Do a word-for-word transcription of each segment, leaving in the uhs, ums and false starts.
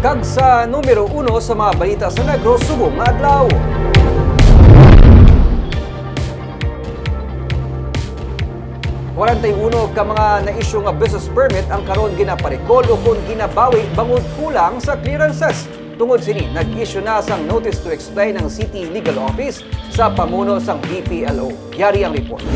Kag sa numero uno sa mga balita sa Negros subong nga adlaw. Kwarenta y uno ka mga na-issue nga business permit ang karon ginaparikol o kon ginabawi bangod kulang sa clearances. Tungod sini, nag-issue na sang notice to explain ang City Legal Office sa pamuno sang B P L O. Yari ang report.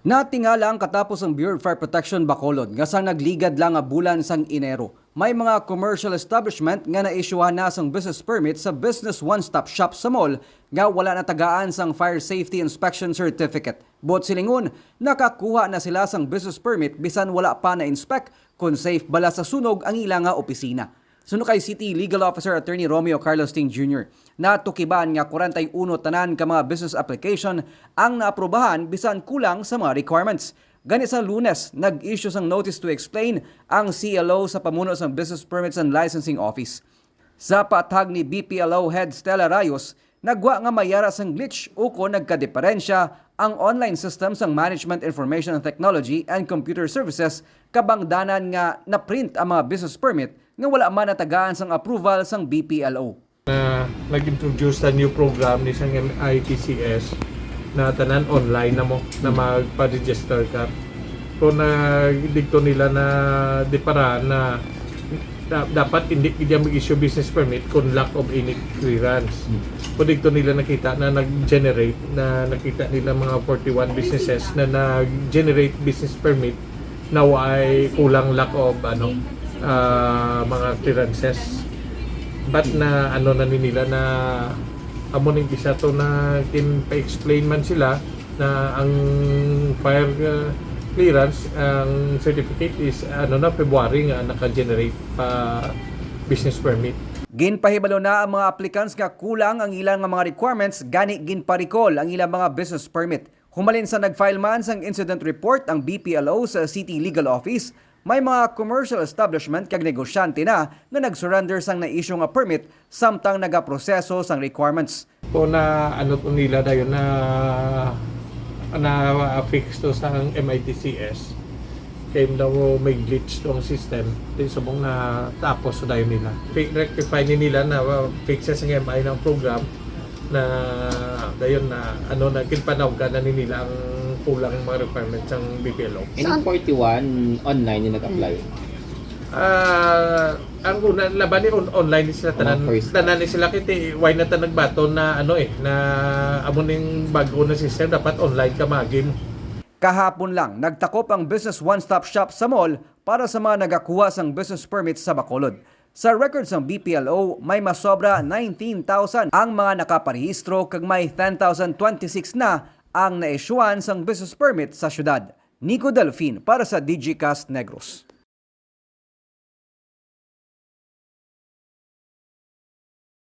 Natingala ang katapos ang Bureau of Fire Protection Bacolod nga sang nagligad lang nga bulan sang Enero, may mga commercial establishment nga naisyuhan na sang business permit sa Business One Stop Shop sa mall nga wala natagaan sang Fire Safety Inspection Certificate. Buot silingon, nakakuha na sila sang business permit bisan wala pa na-inspect kon safe bala sa sunog ang ila nga opisina. Suno kay City Legal Officer Attorney Romeo Carlos Ting Junior, natukiban nga kwarenta y uno tanan ka mga business application ang naaprubahan bisan kulang sa mga requirements. Gani sa Lunes, nag-issue sang notice to explain ang C L O sa pamuno sang Business Permits and Licensing Office. Sa pahayag ni B P L O Head Stella Rayos, nagwa nga may ara sang glitch ukon nagkadiperensya ang online system sang Management Information and Technology and Computer Services kabangdanan nga na-print ang mga business permit nga wala man natagaan sang approval sang B P L O. Na nag-introduce sa new program ni sang M I T C S na tanan online na mo na magpa-register ka. Kung na dito nila na di para na da- dapat hindi gid mag-issue business permit kung lack of any clearance. Kung dito nila nakita na nag-generate, na nakita nila mga forty-one businesses na nag-generate business permit na way kulang, lack of ano, ah, mga clearances. But na ano na ni nila na amo ning isa to na ginpa-explain man sila na ang fire, uh, clearance, ang certificate is ano na, February nga naka-generate pa business permit. Ginpahibalo na ang mga applicants nga kulang ang ilang nga mga requirements, gani ginpa-recall ang ilang mga business permit. Humalin sa nag-file man sang incident report ang B P L O sa City Legal Office, may mga commercial establishment kag negosyante na nga nag-surrender sang na-issue nga permit samtang nagaproseso sang requirements. Kung na ano to nila dayon na na-fix to sa M I T C S, kay daw may glitch to ang system, di subong na tapos sa dayon nila. Fi- Rectify ni nila na, uh, fixes ng M I ng program na dayon na ano na ginpanawgan na ni nila ang kulang mga requirements ng B P L O. And saan? Forty-one online yung nag-apply? Ah, ang una laban ni on- online ni sila tanan. Oh, first. Tanan ni sila kiti, why na ta nagbaton na ano eh, na amo ning bago na system, dapat online ka magi mo. Kahapon lang, nagtakop ang Business One Stop Shop sa mall para sa mga nagakuha sang business permit sa Bacolod. Sa record sang B P L O, may masobra nineteen thousand ang mga nakaparehistro kag may ten thousand twenty-six na ang naisyuhan sang business permit sa syudad. Nico Delfin para sa Digicast Negros.